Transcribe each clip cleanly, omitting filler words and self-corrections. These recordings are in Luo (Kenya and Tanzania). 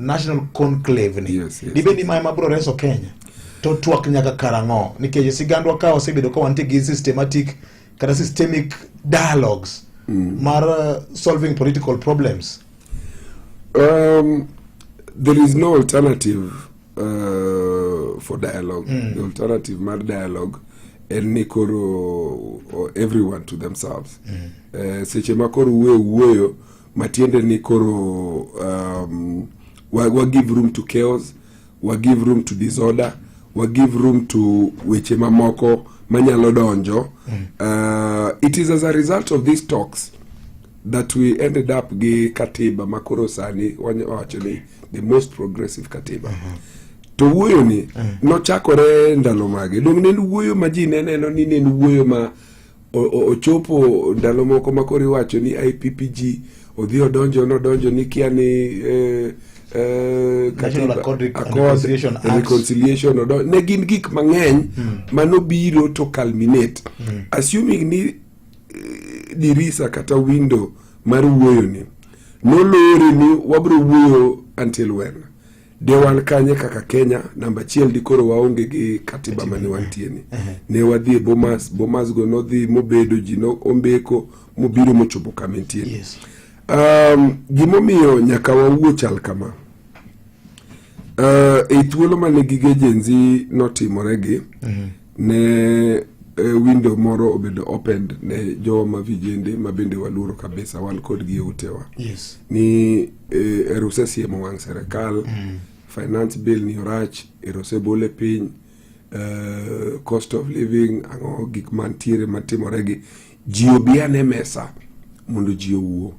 National conclave ni Yes. dibed ni mae mabiro reso Kenya to twak nyaka karang'o? Nikech sigandwa ka osebedo ka wantie gi systematic kata systemic dialogues mar solving political problems. There is no alternative for dialogue. The alternative mar dialogue en ni koro everyone to themselves. Seche ma koro wuoyo wuoyo matiende ni koro wa give room to chaos, wa give room to disorder, wa give room to weche mamoko manyalo donjo. It is as a result of these talks that we ended up gi katiba makoro sani wacho ni the most progressive katiba. To wuoyo ni nochakore ndalo mage? Dong ne en wuoyo ma ji ne neno ni ne en wuoyo ma ochopo ndalo moko ma koro iwacho ni IPPG odhi odonjo, nodonjo ni kia ni National katiba- Accord and Accord Reconciliation Act. Reconciliation ne gin gik mang'eny manobiro to culminate, assuming ni dirisa kata window mar wuoyo ni nolore ni wabro wuoyo until when de wan kanye kaka Kenya. Namba achiel, di koro waonge gi katiba mane wantie ni. Ne wadhi e Bomas. Bomas go nodhi mobedo ji no ombeko mobiro mochopo kama entie ni. Gimomiyo nyaka wawuo chal kama, e thuolo mane gige Gen Z notimore gi ne window moro obedo opened ne jowa ma vijende ma bende waluoro kabisa, wan kodgi e utewa ni ero osesiemo wang' serikal, finance bill ni orach, ero osebole piny, cost of living ang'o, gik mantiere matimore gi ji obi ane mesa mondo ji owuo.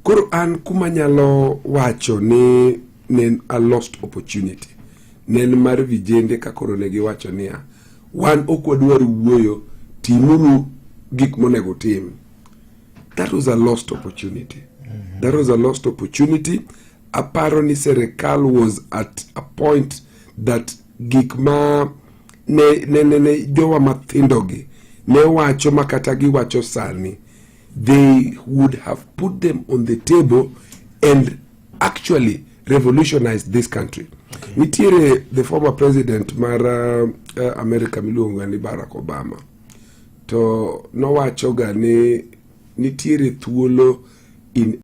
Koro an kuma nyalo wacho ni ne en a lost opportunity ne en mar vijende ka koro ne giwacho niya, "Wan ok wadwar wuoyo, timuru gik monego tim." That was a lost opportunity. That was a lost opportunity. Aparo ni serikal was at a point that gik ma ne jowa mathindogi ne wacho ma kata giwacho sani, they would have put them on the table and actually revolutionized this country. Nitiere the former president mar America miluongo ni Barack Obama, to nowacho ga ni nitiere thuolo in